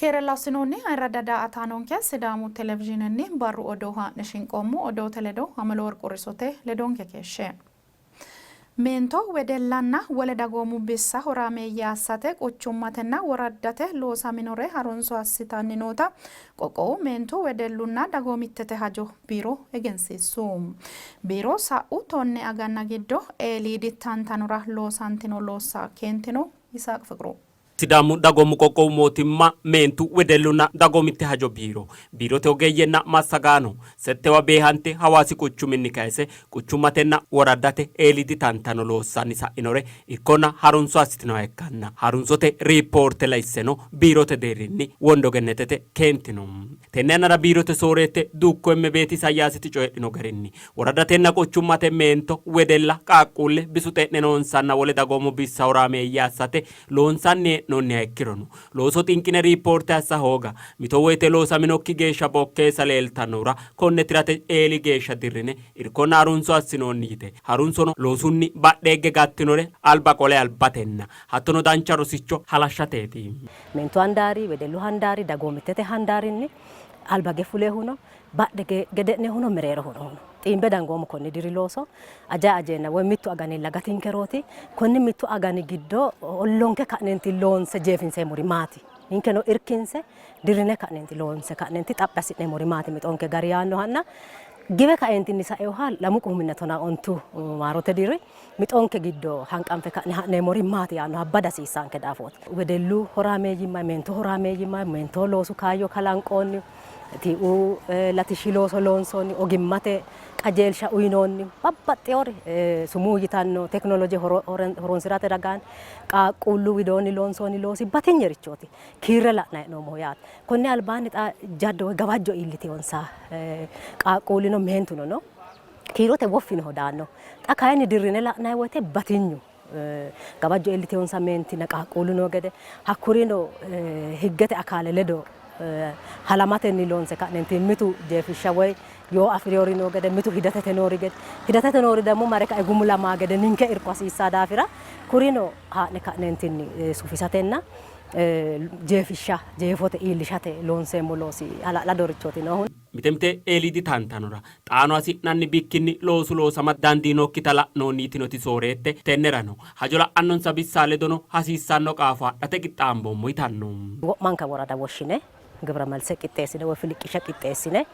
Keerella assinoonni ayirradda daa''ataanonke Sidaamu Televizhiinenni barru odoo haa'ne shinqoommo. Odoote ledo Amaloworq Urisote ledonke keeshshe. Meento, wedellanna wole dagoomu bissa horaameeyye assate quchummatenna woraddate loosaminore harunso assitanni noota qoqqowu meentu, wedellunna dagoomittete hajo biiro egensiissu. Biiro sa'u tonne aganna giddo eeliidi tantanora loosantino loossa keentino. Yisaaq Fiqru. Sidaamu Dagoomu Qoqqowu Mootimma Meentu, Wedellunna Dagoomitte Hajo Biiro, biirote ogeeyyenna massagaano settewa beehante Hawaasi quchuminni kayise quchummatenna woraddate eeliidi tantano loossanni sa'inore irkonna harunso assitinoha ikkanna harunsote riippoorte laisseno biirote deerrinni Wondo Gennetete keentino. Tenne yannara biirote sooreette Dukko Immebeet Isayyaasiti coyidhino garinni, Woradatenna quchummate meento, wedella, qaaqquulle, bisu xe'ne noonsanna wole dagoomu bissa horaameeyye assate loonsanni hee'noonniha ikkirono, looso xinqine riippoorte assa hooga, mito woyte loosaminokki geeshsha bokkeessa leeltannohura konne tirate eeli geeshsha dirrine irkonna harunso assinoonni yite, harunsono loosunni badheegge gattinore alba qole albatenna hattono dancha rosicho halashshateeti. Meentu handaari, wedellu handaari, dagoomittete handaarinni albage fulehuno Badhe gede'nehuno mereeroho noohuno. Xiimbe dangoommo konni diri looso ajayi ajeenna woy mittu aganilla gatinkerooti. Konni mittu agani giddo ollonke ka'neenti loonse jeefinseemmori maati? Ninkeno irkinse dirrine ka'neenti loonse ka'neenti xaphi assi'neemmori maati mixonke gari yaannohanna giwe kaeentinni sainoha lamu kuminna tonaa ontu maarote diri mixonke giddo hanqanfe ka'ne ha'neemmori maati yaannoha bada hasiissaanke daafooti. Wedellu horaameeyyimma, meentu horaameeyyimma, meentoho loosu kaayyo kalanqoonni, tiiu latishshi looso loonsoonni, ogimmate qajeelsha uyinoonni, babbaxxinori sumuu yitanno tekinoloje horonsi'rate ragaanni qaaqquullu widoonni loonsoonni loosi batinyerichooti kiirre la'nanni hee'noommohu yaate. Konni albaanni xa jaddo woy gawajjo iillitinonsa qaaqquullino meentuno no. Kiirote woffinoho daanno. Xa kayinni dirrine la'nanni woyte batinyu gawajjo iillitinonsa meentinna qaaqquullu noo gede hakkurino higgete akaale ledo halamatenni loonse ka'neentinni mitu jeefishsha woy yoo afi'rinori noo gede mitu hidatete noori gede hidatete noori ደግሞ mare kae gumulamaa gede ninke irko hasiissaa daafira kurino haa'ne ka'neentinni sufisatenna jeefishsha jeefote iillishate loonseemmo loosi hala'ladorichooti noohu. Mite mite eeliidi tantanora xaano hasi'nanni bikkinni loosu loosama dandiinokkita la'noonni yitinoti sooreette, tennerano hajo la'annonsa bissa ledono hasiissanno qaafo adhate qixxaamboommo yitanno. Wo'manka worada woshshine gibra malse qixxeessine woy filiqqishsha qixxeessine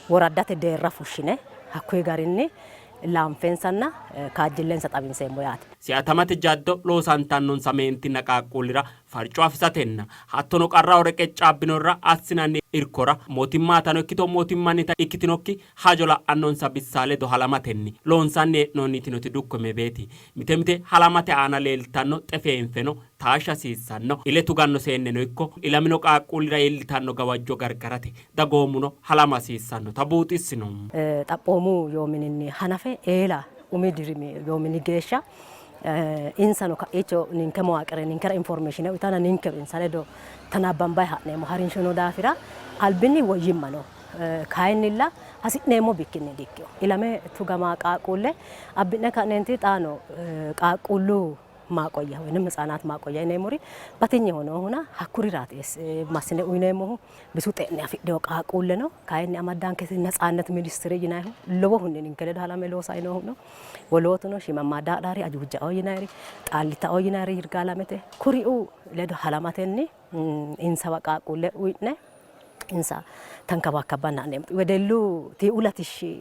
woraddate deerra fushshine hakkuyi garinni laanfensanna kaajjillensa xawinseemmo yaate. Siatamate jaddo loosantannonsa meentinna qaaqquullira farco afisatenna hattono qarraho reqeccaabbinorirra assinanni irkora mootimmaatano ikkito mootimmannita ikkitinokki hajo la'annonsa bissa ledo halamatenni loonsanni hee'noonni yitinoti dukko Immebeeti, mite mite halamate aana leeltanno xefeenfeno taashsha hasiissanno, ile tuganno seenneno ikko ilamino qaaqquullira iillitanno gawajjo gargarate dagoomuno halama hasiissannota buuxissino. Xaphoomu yoo mininni hanafe eela umi dirimi yoo mini geeshsha insano ka'iicho ninke mawaaqire ninkera informeeshine uyitanna ninkeno insa ledo tanabbambayi ha'neemmo harinsho noo daafira albinni woyyimma no. Kayinnilla hasi'neemmo bikkinni dikkino. Ilame tugama qaaqquulle abbi'ne ka'neenti xaano qaaqquullu maaqoyya woynim hitsaanaat maaqoyya yineemmori batinyeho noohuna hakkuriraati massine uyineemmohu. Bisu xe'ne afidhino qaaqquulleno kayinni amaddanketi Natsaannet ministire yinannihu lowohunni ninke ledo halame loosanni noohu no. Wolootuno shiimammaadda hadhaari ajuujao yinanniri, xaallitao yinanniri Yirgaalamete kuriuu ledo halamatenni insawa qaaqquulle uyne insa tankabaakabbanna ha'neemmo. Wedellu tiiu latishshi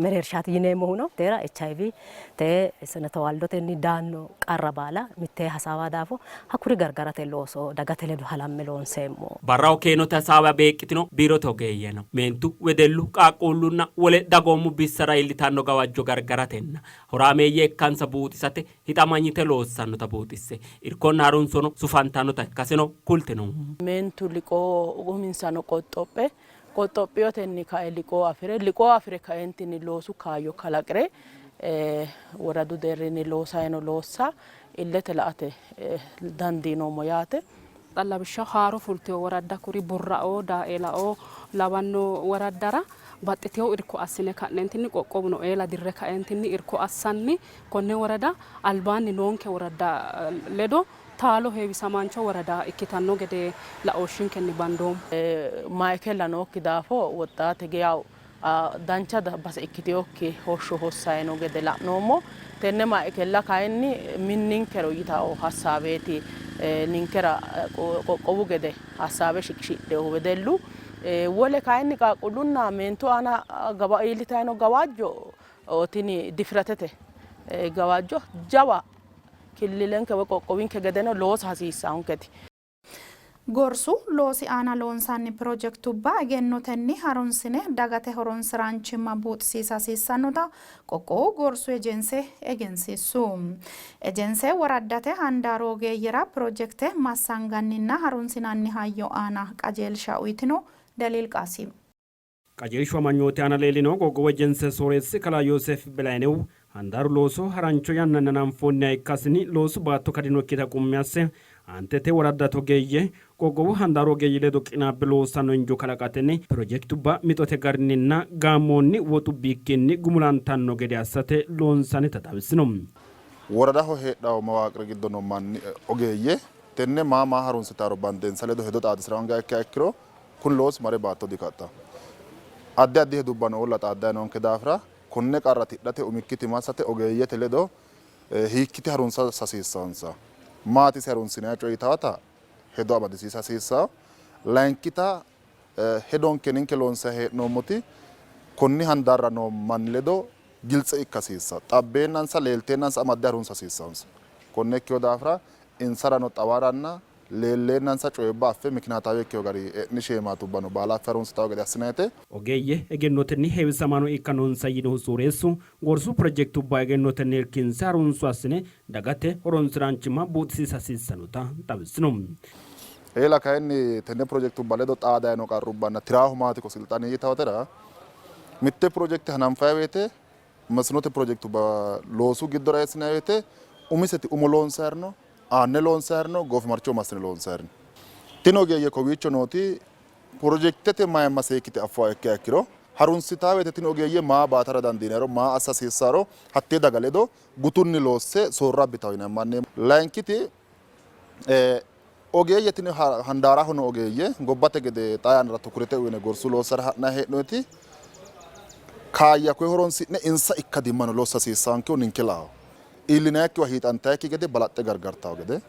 mereershaati yineemmohuno teera HIV te sine towaaldotenni daanno qarra baala mittee hasaawa daafo hakkuri gargarate looso dagate ledo halamme loonseemmo. Barraho keenote hasaawa beeqqitino biirote ogeeyyeno meentu, wedellu, qaaqquullunna wole dagoomu bissara iillitanno gawajjo gargaratenna horaameeyye ikkansa buuxisate hixamanyite loossannota buuxisse, irkonna harunsono sufantannota ikkaseno kultino. Meentu liqoo uminsano qoxxophe, qoxxophiyotenni kae liqoo afi're, liqoo afi're kaeentinni loosu kaayyo kalaqi're woradu deerrinni loosayi no loossa illete la''ate dandiinoommo yaate. Xa lawishshaho haaro fultino woradda kuri Burraoo, Daaeelaoo lawanno woraddara baxxitino irko assine ka'neentinni qoqqowuno eela dirre kaeentinni irko assanni konne worada albaanni noonke woradda ledo taalo heewisamaancho worada ikkitanno gede laooshshinkenni bandoommo. Maikella nookki daafo woxxaate geyaw dancha base ikkitinokki hoshsho hossanni no gede la'noommo. Tenne maikella kayinni minninkero yitanno hassaabeeti ninkera qoqqowu gede hassaabe shiqishidhinohu wedellu. Wole kayinni qaaqquullunna meentu aana iillitanni no gawajjo tini difiratete gawajjo jawa killilenke woy qoqqowinke gedeno loosa hasiissannonketi. Gorsu loosi aana loonsanni pirojektubba egennotenni harunsine dagate horonsi'raanchimma buuxisiisa hasiissannota qoqqowu gorsu ejense egensiissu. Ejense woraddate handaaru ogeeyyera pirojekte massanganninna harunsinanni hayyo aana qajeelsha uytino. Deliil Qaasim. Qajeelshu amanyooti aana leellino qoqqowu ejense sooreessi kalaa Yooseef Belaynehu, handaaru looso harancho yannanni hananfoonniha ikkasinni loosu baatto kadinokkita qummi asse, aantete woraddate ogeeyye qoqqowu handaaru ogeeyye ledo qinaabbe loossanno injo kalaqatenni pirojektubba mixote garinninna gaammoonni woxu bikkinni gumulantanno gede assate loonsannita xawisino. Woradaho heedhanno mawaaqiri giddo noo manni ogeeyye tenne maa maa harunsitaro bande insa ledo hedo xaadisira hoongiha ikkiha ikkiro Kuni loosi mare baatto dikaxxanno. Addi addi hedubbano uulla xaaddanni noonke daafira konne qarra tidhate umikkiti massate ogeeyyete ledo hiikkite harunsa hasiissanonsa? Maati isi harunsinanni coyi yitawota hedo amadisiisa hasiissanno. Layinkita hedonke ninke loonsanni hee'noommoti konni handaarira noo manni ledo giltse ikka hasiissanno. Xabbeennansa leelteennansa amadde harunsa hasiissannonsa. Konne ikkino daafira insarano xawaranna leelleennansa coyibba affe mikinaataawe ikkino gari e'ni sheemaatubbano baala affe harunsitanno gede assinannite. Ogeeyye egennotenni heewisamaano ikka noonsa yiinohu sooreessu, gorsu pirojektubba egennotenni irkinse harunso assine dagate horonsi'raanchimma buuxisiisa hasiissannota xawisino. Eela kayinni tenne pirojektubba ledo xaadayi noo qarrubbanna tiraahu maati ko silxaani yitawotera mitte pirojekte hananfayi woyte masinote pirojektubba loosu giddora eessinanni woyte umiseti umo loonsayiri no, aanne loonsayiri no, goofimarchoho massine loonsayiri no. Tini ogeeyye kowiicho nooti pirojektete mayimma seekkite affuha ikkiha ikkiro harunsitaa woyte tini ogeeyye maa baatara dandiinayiro, maa assa hasiissaro hattee daga ledo gutunni loosse soorro abbitanno yine ammanneemmo. Layinkiti ogeeyye tini handaaraho noo ogeeyye gobbate gede xaa yannara tukurete uyine gorsu loossara ha'nanni hee'noonniti kaayya koye horonsi'ne insa ikkadimmano lossa hasiissaankehu ninke lao. Iillinayikkiwa hiixantayikki gede balaxxe gargartawo gede.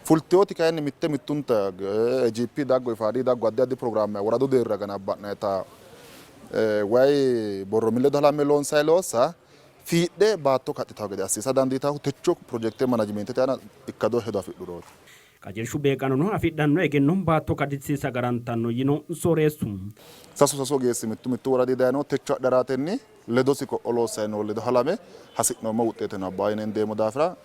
Fultewoti kayinni mitte mittunta AGP daggo, IFAD daggo addi addi pirogiraame woradu deerra ganabba'nayita wayi borro mini ledo halamme loonsayi loossa fiidhe baatto kaxxitawo gede assiisa dandiitahu techo pirojekte manajimentete aana ikkado hedo afidhurooti. Qajeelshu beeqqaanono afidhanno egenno baatto kadisiisa agarantanno yino sooreessu. Sasu sasu ogeessi mittu mittu woradi dayno techo adharatenni ledosi ko'o loossanni noo ledo halame hasi'noommo wuxxeeteno abba yine hendeemmo daafira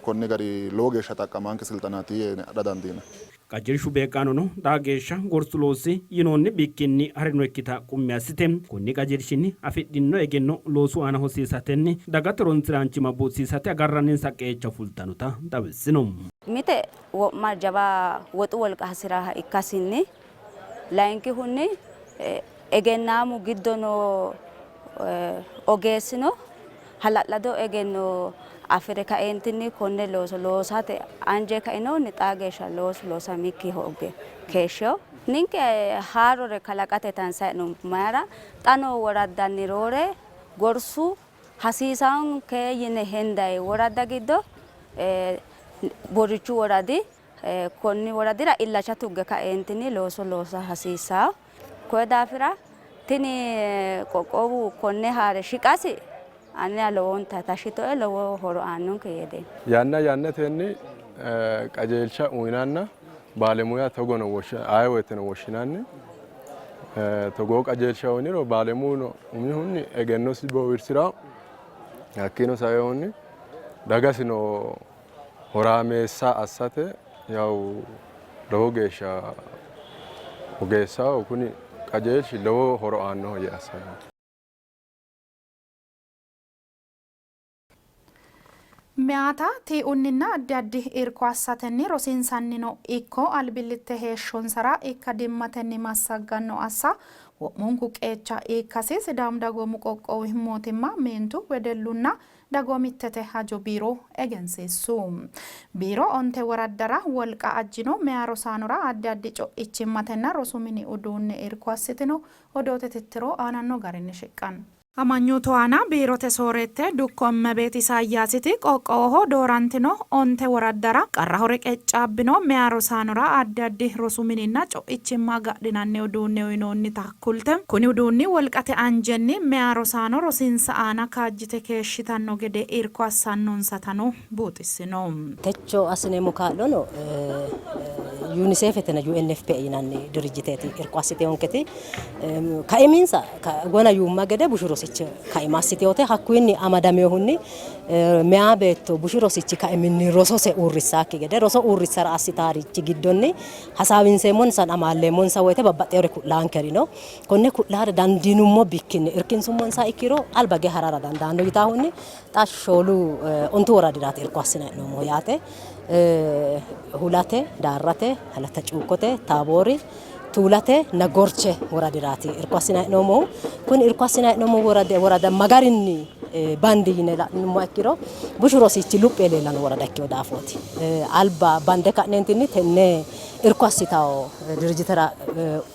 konni gari lowo geeshsha xaqqamaanke silxanaati yine adha dandiinanni. Qajeelshu beeqqaanono xaa geeshsha gorsu loosi yinoonni bikkinni harinokkita qummi assite, konni qajeelshinni afidhino egenno loosu aana hosiisatenni dagate horonsi'raanchimma buuxisiisate agarranninsa qeecha fultannota xawissino. Mite wo'ma jawa woxu wolqa hasi'raha ikkasinni, layinkihunni egennaamu giddo noo ogeessino hala'lado egenno afi're kaeentinni konne looso loosate anje kainohunni xaa geeshsha loosu loosamikki hooge keeshshino. Ninke haarore kalaqate tansae'noommo, mayira xa noo woraddanni roore gorsu hasiisaanke yine hendayi woradda giddo Borrichu woradi konni woradira illacha tugge ka'eentinni looso loosa hasiissanno. Koye daafira tini qoqqowu konne haa're shiqasi anera lowonta tashshitoe, lowo horo aannonke yee hedeemmo. Yanna yannatenni qajeelsha uyinanna baalemuya togono aye woyteno woshshinanni. Togoo qajeelsha uyiniro baalemuno umihunni egennosi bowirsi'ranno, hakkiino sainohunni dagasino horaameessa assate yawu lowo geeshsha ogeessaho kuni qajeelshi lowo horo aannoho yee assanno. Meyaata tii'unninna addi addi irko assatenni rosinsannino ikko albillitte heeshshonsara ikkadimmatenni massagganno assa wo'munku qeecha ikkasi Sidaamu Dagoomu Qoqqowi Mootimma Meentu, Wedellunna Dagoomittete Hajo Biiro egensiissu. Biiro onte woraddara wolqa ajjino meyaa rosaanora addi addi co'ichimmatenna rosu mini uduunne irko assitino. Odoote tittiro aananno garinni shiqqanno. Amanyootu aana biirote sooreette dukko Immebeet Isaayyaasiti qoqqowoho doorantino onte woraddara qarraho reqeccaabbino meyaa rosaanora addi addi rosu mininna co'ichimma agadhinanni uduunne uynoonnita kulte, kuni uduunni wolqate anjenni meyaa rosaano rosinsa aana kaajjite keeshshitanno gede irko assannonsatano buuxissino. Techo assineemmo kaa'lono Yuniseefetenna UNFPA yinanni dirijjiteeti irko assitinonketi. Kaiminsa gona yuumma gede bushu rosichi kaima assitinote. Hakkuyinni amadaminohunni meyaa beetto bushu rosichi kaiminni rosose uurrissaakki gede roso uurrissara assitaarichi giddonni hasaawinseemmonsanna amaalleemmonsa woyte babbaxxinore ku'laankeri no. Konne ku'laare dandiinummo bikkinni irkinsummonsa ikkiro albage harara dandaanno yitaahunni xa shoolu ontu woradiraati irko assinanni hee'noommohu yaate. Hulate, Daarrate, Alatta Cuukkote, Taaboori, Tuulate na Gorche woradiraati irko assinanni hee'noommohu. Kuni irko assinanni hee'noommo worada ma garinni bandi yine la'nummoha ikkiro bushu rosichi luphi yee leellanno worada ikkino daafooti. Alba bande ka'neentinni tenne irko assitawo dirijjitera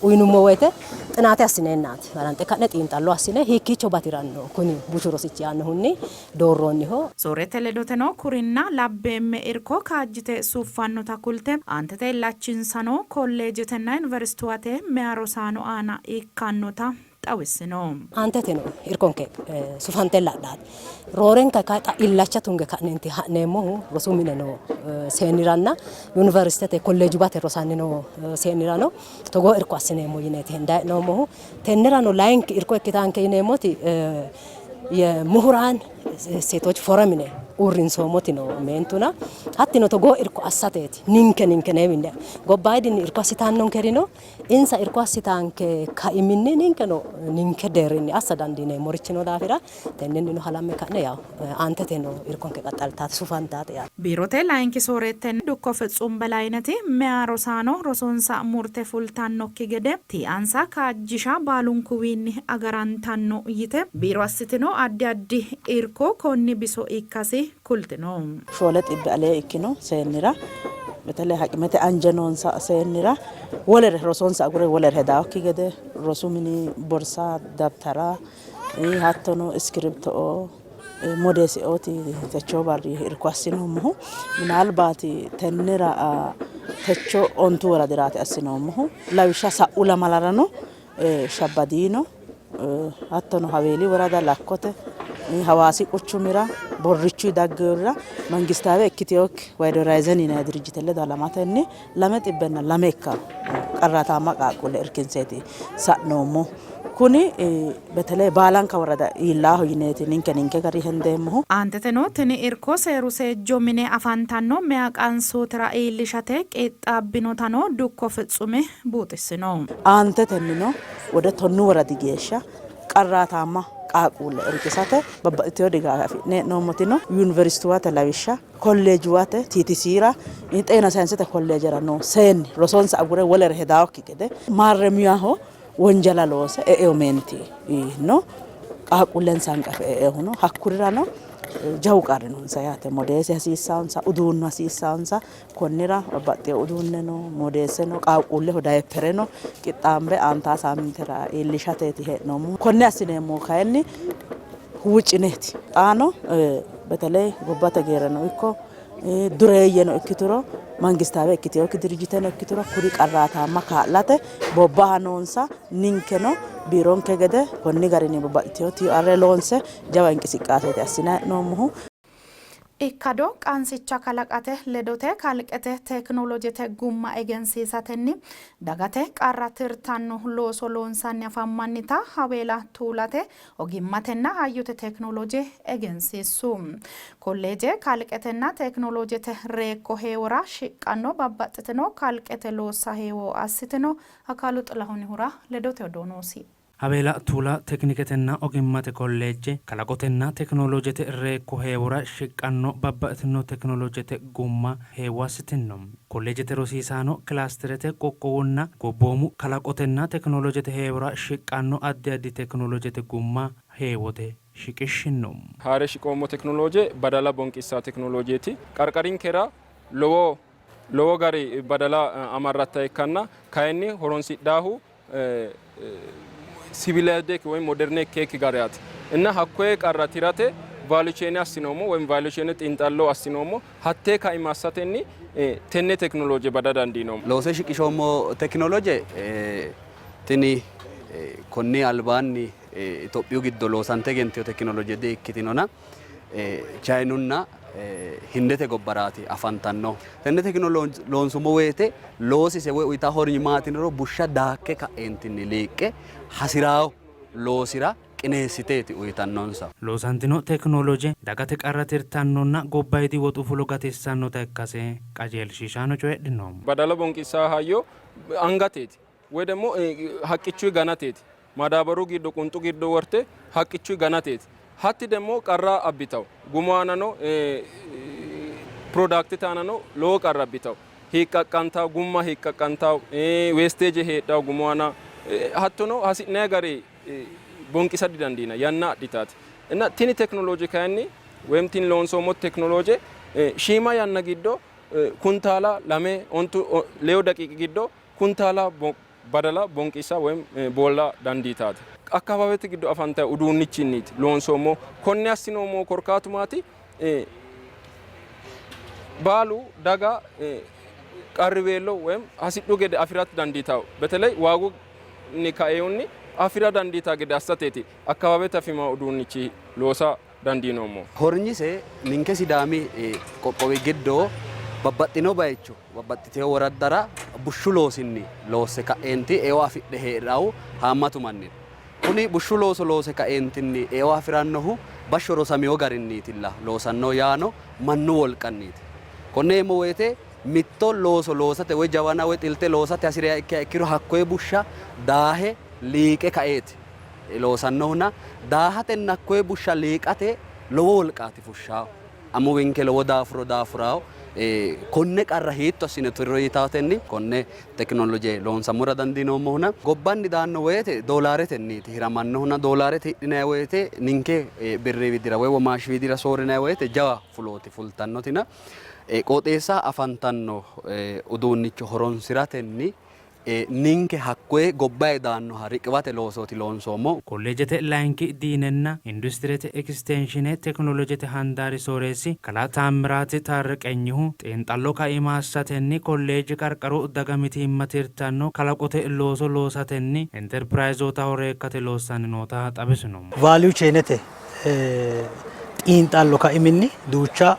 uyinummo woyte xinaate assineennaati balanxe ka'ne xiinxallo assine hiikkiicho bati'ranno kuni bushu rosichi yaannohunni doorroonniho. Soorrete ledoteno kurinna labbeemme irko kaajjite suffannota kulte, aantete illachinsano kolleejetenna yuniversituwate meya rosaano aana ikkannota xawissino. Aanteteno irkonke sufantella hadhaate. Roorenka kayi xa illacha tunge ka'neenti ha'neemmohu rosu mine noo seenniranna yuniversitete kolleejubate rosanni noo seennirano togoo irko assineemmo yineeti hendayi hee'noommohu. Tennerano layinki irko ikkitaanke yineemmoti Muhuraan Seetoch Forum yine uurrinsoommoti no meentuna hattino togoo irko assateeti ninke ninkeneewinni gobbayidinni irko assitannonkerino insa irko assitaanke kaiminni ninkeno ninke deerrinni assa dandiineemmorichi noo daafira tennennino halamme ka'ne yawo aanteteno irkonke qaxxaltaate sufantaate yaate. Biirote layinki sooreette Dukko Fitsum Belayneti, meyaa rosaano rosonsa murte fultannokki gede tiiansa kaajjisha baalunkuwiinni agarantanno yite, biiro assitino addi addi irko konni biso ikkasi kultino. 700 alee ikkino seennira beteley haqimete anje noonsa seennira wolere rosonsa agure wolere hedaawokki gede rosu mini borsa, dabtara hattono iskiribto'o modeeseooti techoo barri irko assinoommohu. Minaalbaati tennera techo ontu woradiraati assinoommohu. Lawishsha sa'u lamalarano Shabbadiino hattono Haweeli worada Lakkote Hawaasi quchumira Borrichu daggeworira mangistaawe ikkitinokki Wayid Horayizen yinanni dirijjite ledo halamatenni 202 ikkanno qarraataamma qaaqquulle irkinseeti sa'noommohu. Kuni beteley baalanka worada iillaaho yineeti ninke ninke gari hendeemmohu. Aanteteno tini irko seeru seejjo mine afantanno meya qansootira iillishate qixxaabbinotano dukko Fitsumi buuxissino. Aantetennino wode tonnu woradi geeshsha qarraataamma qaaqquulle irkisate babbaxxitino digaafe afi'ne hee'noommoti no. Yuniversituwate lawishsha kolleejuwate TTCra xeena sayinsete kolleejera noo seenni rosonsa agure wolere hedaawokki gede maarremiyaho wonjala loose e'eyo meenti no. Qaaqquullensa hanqafe e'eyohu no. Hakkurirano jawu qarri noonsa yaate. Modeese hasiissaansa, uduunnu hasiissaansa Konnira babbaxxino uduunneno, moodeesseno, qaaqquulleho dayippereno qixxaambe aantaa saamintera iillishateeti hee'noommohu. Konne assineemmohu kayinni huuccineeti. Xaano beteley gobbate geerrano ikko dureeyyeno ikkituro mangistaawe ikkitinokki dirijjiteno ikkituro kuri qarraataamma kaa'late bobbaha noonsa. Ninkeno biironke gede konni garinni babbaxxitino TR loonse jawa inqisiqqaaseeti assinanni hee'noommohu. Ikkado qansicha kalaqate ledote kalqete tekinolojete gumma egensiisatenni dagate qarra tirtanno looso loonsanni afammannita Haweela Tuulate ogimmatenna hayyote tekinoloje egensiissu. Kolleeje kalqetenna tekinolojete reekko heewora shiqqanno babbaxxitino kalqete loossa heewo assitino. Akaalu Xilahunihura ledote odoo noosi. Haweela Tuula Tekiniketenna Ogimmate Kolleejje kalaqotenna tekinolojete reekko heewora shiqqanno babbaxxitino tekinolojete gumma heewo assitinno. Kolleejete rosiisaano kilaasterete, qoqqowunna gobboomu kalaqotenna tekinolojete heewora shiqqanno addi addi tekinolojete gumma heewote shiqishshinno. Haa're shiqoommo tekinoloje badala bonqissanno tekinolojeeti. Qarqarinkera lowo lowo gari badala amarratta ikkanna kayinni horonsidhaahu civilized woy modern ikkekki garaati እና hakkoye qarra tirate value chain assinoommo ወይም value chain xiinxallo assinoommo hattee kaima assatenni tenne tekinoloje bada dandiinoommo. Loose shiqishoommo tekinoloje tini konni albaanni Itophiyu giddo loosante egentino tekinoloje di ikkitinona Chayinunna Hindete gobbaraati afantanno. Tenne tekinoloje loonsummo woyte loosise woy uyita hornyi maati yiniro bushsha daakke ka'eentinni liiqqe hasi'rawo loosira qineessiteeti uyitannonsa. Loosantino tekinoloje dagate qarra tirtannonna gobbayidi woxu fulo gatissannota ikkase qajeelshiishaano coyidhino. Badala bonqissaa hayyo angateeti woy ደግሞ haqqichuy ganateeti. Madaabaru giddo qunxu giddo worte haqqichuy ganateeti. Hatti ደግሞ qarra abbitawo. Gumu aanano productete aanano lowo qarra abbitawo. Hiiqqaqqantawo, gumma hiiqqaqqantawo, wastage heedhawo gumu aana hattono hasi'nayi gari bonqisa didandiinanni yanna adhitaati. እና tini tekinoloje kayinni ወይም tini loonsoommo tekinoloje shiima yanna giddo kuntaala 2 ontu leewu daqiiqi giddo kuntaala badala bonqisa ወይም boolla dandiitaati. Akkawaawete giddo afantawo uduunnichinniiti loonsoommo. Konne assinoommo korkaatu maati? Baalu daga qarriweello ወይም hasidhu gede afira dandiitawo. በተለይ waagunni kaeehunni afira dandiita gede assateeti akkawaawete afima uduunnichi loosa dandiinoommo. Hornyise ninke Sidaami qoqqowi giddo babbaxxino bayicho babbaxxiteyo woraddara bushshu loosinni loosse ka'eenti eo afidhe hee'rawu haammatu manni no. Kuni bushshu looso loose kaeentinni eo afi'rannohu bashsho rosamino garinniitilla loosannohu, yaano mannu wolqanniiti. Konne yeemmo woyte mitto looso loosate woy jawana woy xilte loosate hasi'riha ikkiha ikkiro hakkoye bushsha daahe liiqe kaeeti loosannohuna daahatenna hakkoye bushsha liiqate lowo wolqaati fushshaahu. Amuwinke lowo daafuro daafuraho. Konne qarra hiitto assine tirro yitaatenni konne tekinoloje loonsammora dandiinoommohuna gobbanni daanno woyte doolaaretenniiti hiramannohuna doolaarete hidhinanni woyte ninke birri widira woy womaashshi widira soorrinanni woyte jawa fulooti fultannotina qooxeessa afantanno uduunnicho horonsi'ratenni ninke hakkoye gobbayi daannoha riqiwate loosooti loonsoommo. Kolleejete layinki diinenna industirete ekisteenshine tekinolojete handaari sooreessi kalaa Taammiraat Taarreqenyihu xiinxallo kaima assatenni kolleeje qarqaru daga mitiimma tirtanno kalaqote looso loosatenni interpirayizootaho reekkate loossanni noota xawisino. Value chainete xiinxallo kaiminni duucha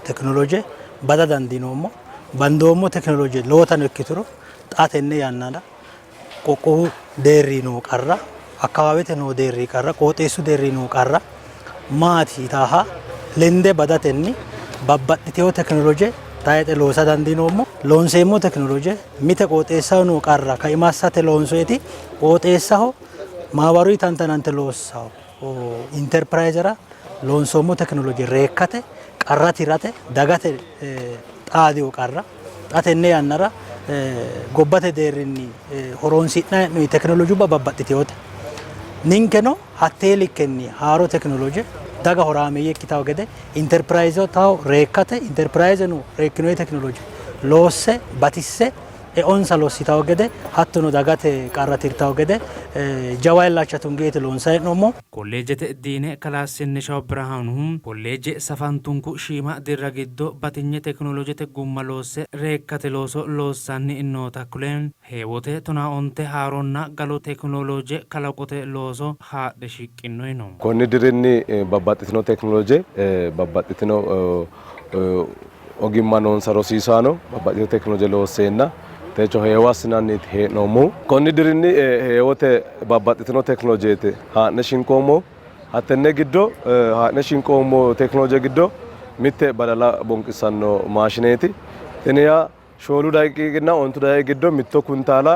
tekinoloje bada dandiinoommo. Bandoommo tekinoloje lowotano ikkituro xa tenne yannara qoqqowu deerri noo qarra, akkawaawete noo deerri qarra, qooxeessu deerri noo qarra maati yitaaha lende badatenni babbaxxitewo tekinoloje tayixe loosa dandiinoommo. Loonseemmo tekinoloje mite qooxeessaho noo qarra kaima assate loonsoyeti qooxeessaho maabaruyi tantanante loossawo interpirayizera loonsoommo tekinoloje reekkate qarra tirate dagate xaadiyo qarra xa tenne yannara gobbate deerrinni horoonsi'nanni hee'noonni tekinolojubba babbaxxitinote. Ninkeno hattee likkenni haaro tekinoloje daga horaameeyye ikkitawo gede interpirayizootaho reekkate interpirayizeno reekkinoonni tekinoloje loosse batisse eonsa lossitawo gede hattono dagate qarra tirtawo gede jawa illacha tungeeti loonsanni hee'noommo. Kolleejete diine kalaa Sinnishaw Birhaanuhu, kolleeje safantunku shiima dirra giddo batinye tekinolojete gumma loosse reekkate looso loossanni noota kule, heewote 15 haaronna galo tekinoloje kalaqote looso haadhe shiqqino yino. Konni dirinni babbaxxitino tekinoloje babbaxxitino ogimma noonsa rosiisaano babbaxxitino tekinoloje loosseenna techo heewo assinanniiti hee'noommohu. Konni dirinni heewote babbaxxitino tekinolojeeti haa'ne shinqoommohu. Hattenne giddo haa'ne shinqoommo tekinoloje giddo mitte badala bonqissanno maashineeti. Tini yaa 4 daqiiqinna 9 daqiiqi giddo mitto kuntaala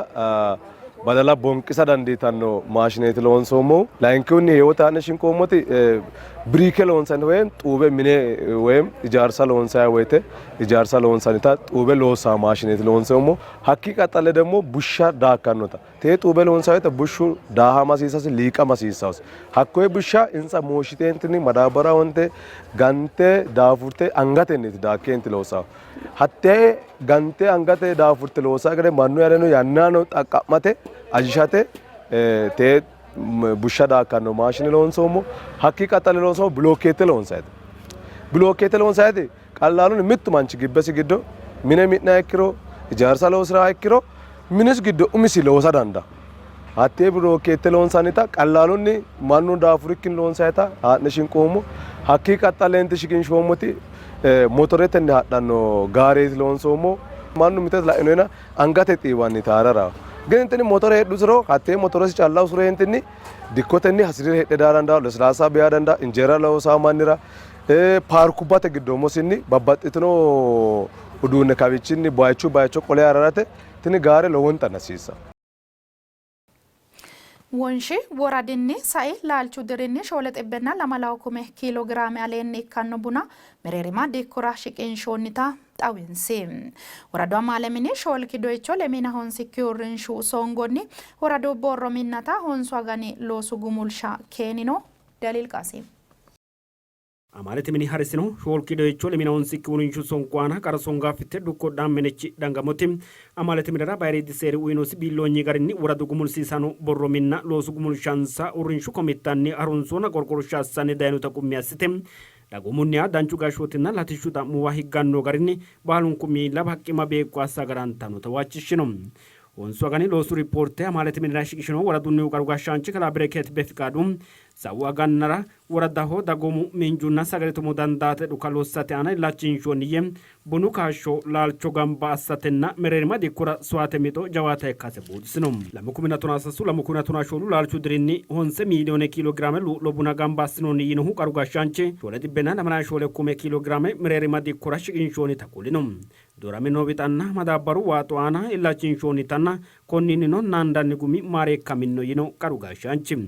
Badala bonqisa dandiitanno maashineeti loonsoommohu. Layinkihunni heewote haa'ne shinqoommoti biriike loonsanni woyim xuube mine woyim ijaarsa loonsanni woyte ijaarsa loonsannita xuube loossaa maashineeti loonsoommo. Hakkii qaxxale ደግሞ bushsha daakkannota tee xuube loonsanni woyte bushshu daahama hasiissasi liiqama hasiissasi. Hakkoye bushsha insa mooshshiteentinni madaabbara wonte gante daafurte angatenniiti daakkeenti loossannohu. Hattee gante angate daafurte loosa gede mannu yareno yannano xaqqa'mate ajishate tee bushsha daakkanno maashine loonsoommo. Hakkii qaxxale loonsoommo bilookeette loonsayite. Bilookeette loonsayite qallaalunni mittu manchi gibbesi giddo mine mi'na ikkiro ijaarsa loosira ikkiro minisi giddo umisi loosa dandaa. Hattee bilookeette loonsannita qallaalunni mannu daafurikkinni loonsayita haa'ne shinqoommo. Hakkii qaxxaleenti shiqinshoommoti motoretenni hadhanno gaareeti loonsoommo. Mannu mite la'inoena angate xiiwanni taarara. ግን tini motore heedhusiro hattee motoresi calla usureentinni dikkotenni hasirire hidhe daa dandaa, lesilaassa beeha dandaa, injeera loosaa mannira paarkubbate giddo umosinni babbaxxitino uduunne kawichinni bayichu bayicho qole hararate tini gaare lowontanni hasiissanno. Wonshi woradinni sai laalchu dirinni shoole xibbenna lamalawo kume kiilo giraame aleenni ikkanno buna mereerima dikkora shiqinshoonnita xawinsi. Woradu amaale mini shoolki doyicho lemiina honsikki uurrinshu songonni woradu borro minnata honsu agani loosu gumulsha keenino. Daliil Qaasim. Amaalete mini harisino shoolki doyicho lemina honsikki uurrinshu songo aana qara songaafitte dukko Daammenechi Dangamoti amaalete minira bayiriidi seeri uyinosi biilloonyi garinni woradu gumulsiisaano borro minna loosu gumulshansa uurrinshu komittanni harunsonna qorqorsha assanni dayinota qummi assite dagoomunniha danchu gashshootinna latishshu xa'muwa higganno garinni baalunku miilla baqqima beeqqo assa agarantannota huwachishshino. Honsu agani loosu ripoorte amaalete minira shiqishinohu woradunnihu qaru gashshaanchi kalaa Bereket Befiqaadu sa'u agannara Woradaho dagoomu miinjunna sagalete umo dandaate dhuka lossate aana illachinshoonni yee, bunu kaashsho laalcho gamba assatenna mereerima dikkora soyaate mixo jawaata ikkase buuxisino. 2013 2014 laalchu dirinni honse miiliyoone kiilo giraame luu'lo buna gamba assinoonni yiinohu qaru gashshaanchi, 7 74 kume kiilo giraame mereerima dikkora shiqinshoonnita kulino. Dooramino wixanna madaabbaru waaxo aana illachinshoonnitanna konninnino naandanni gumi maareekkaminno yiino qaru gashshaanchi.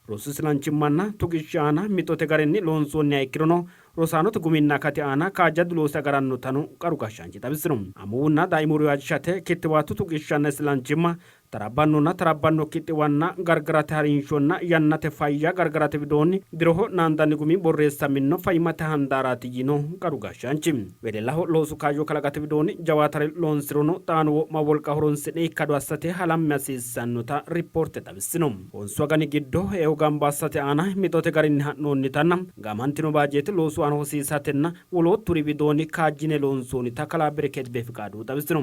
Rosu isilanchimmanna tuqishshi aana mixote garinni loonsoonniha ikkirono, rosaanote guminna akati aana kaajjadu loosi agarannotano qaru gashshaanchi xawisino. Amuwunna daaimu reyo ajishate kittiwaatu tuqishshanna isilanchimma, taraabbannonna taraabbannokki xiwanna gargarate harinshonna yannate fayya gargarate widoonni diroho naandanni gumi borreessaminno fayyimmate handaaraati yiino qaru gashshaanchi. Wedellaho loosu kaayyo kalaqate widoonni jawaatare loonsirono xaano wo'ma wolqa horonsi'ne ikkado assate halamme hasiissannota rippoorte xawissino. Honsu agani giddo eo gamba assate aana mixote garinni ha'noonnitanna gaamantino baajeete loosu aana hosiisatenna wolootturi widoonni kaajjine loonsoonnita kalaa Bereket Befiqaadu xawisino.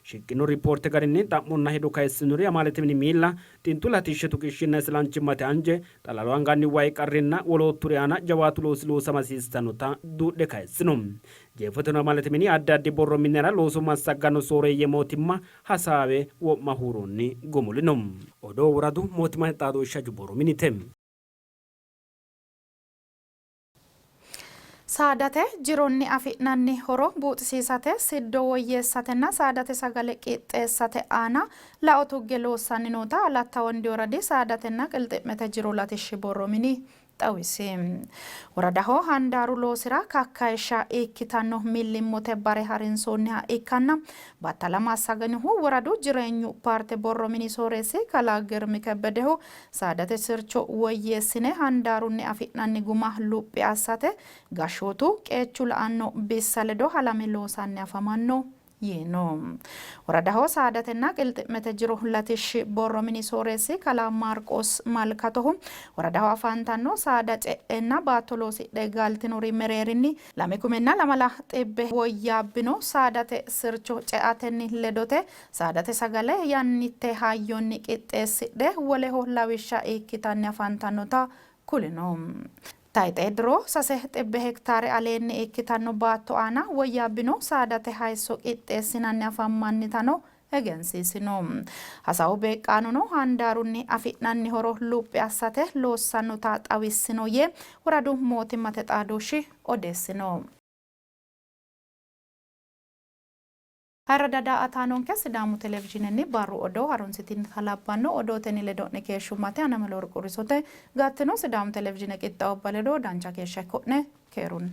Shiqqino ripoorte garinni xa'monna hedo kayissinori amaalete mini miilla, xintu latishshi tuqishshinna isilanchimmate anje, xalalu anganni way qarrinna wolootturi aana jawaatu loosi loosama hasiissannota duudhe kayissino. Jeefoteno amaalete mini addi addi borro minnara looso massagganno sooreeyye mootimma hasaawe wo'ma huuronni gumulino. Odoo woradu mootimmate xaadooshshi hajo borro minite. Saadate jironni afi'nanni horo buuxisiisate, siddo woyyeessatenna saadate sagale qixxeessate aana lao tugge loossanni noota Alatta Wondi Woradi Saadatenna Qilxi'mete Jiro Latishshi Borro Mini xawisi. Woradaho handaaru loosira kakkayishsha ikkitanno millimmote bare harinsoonniha ikkanna battala massaginohu woradu jireenyu paarte borro mini sooreessi kalaa Girmi Kebbedehu saadate sircho woyyeessine handaarunni afi'nanni guma luphi assate gashshootu qeechu la'anno bissa ledo halame loosanni afamanno yiino. Woradaho saadatenna qilxi'mete jiro latishshi borro mini sooreessi kalaa Maarqoos Malkatohu woradaho afantanno saada ce'enna baatto loosidhe galtinori mereerinni lame kumenna lamala xibbe woyyaabbino saadate sircho ceatenni ledote saadate sagale yannitte hayyonni qixxeessidhe woleho lawishsha ikkitanni afantannota kulino. Tayxe diro sase xibbe hektaare aleenni ikkitanno baatto aana woyyaabbino saadate hayisso qixxeessinanni afammannitano egensiisino. Hasaawu beeqqaanono handaarunni afi'nanni horo luphi assate loossannota xawissino yee woradu mootimmate xaadooshshi odeessino. Ayirradda daa''ataanonke Sidaamu Televizhiinenni barru odoo harunsitinota labbanno odootenni ledo'ne keeshshummate ana Melaworq Urisote. Gattino Sidaamu Televizhiine qixxaawubba ledo dancha keeshsha ikko'ne. Keerunni.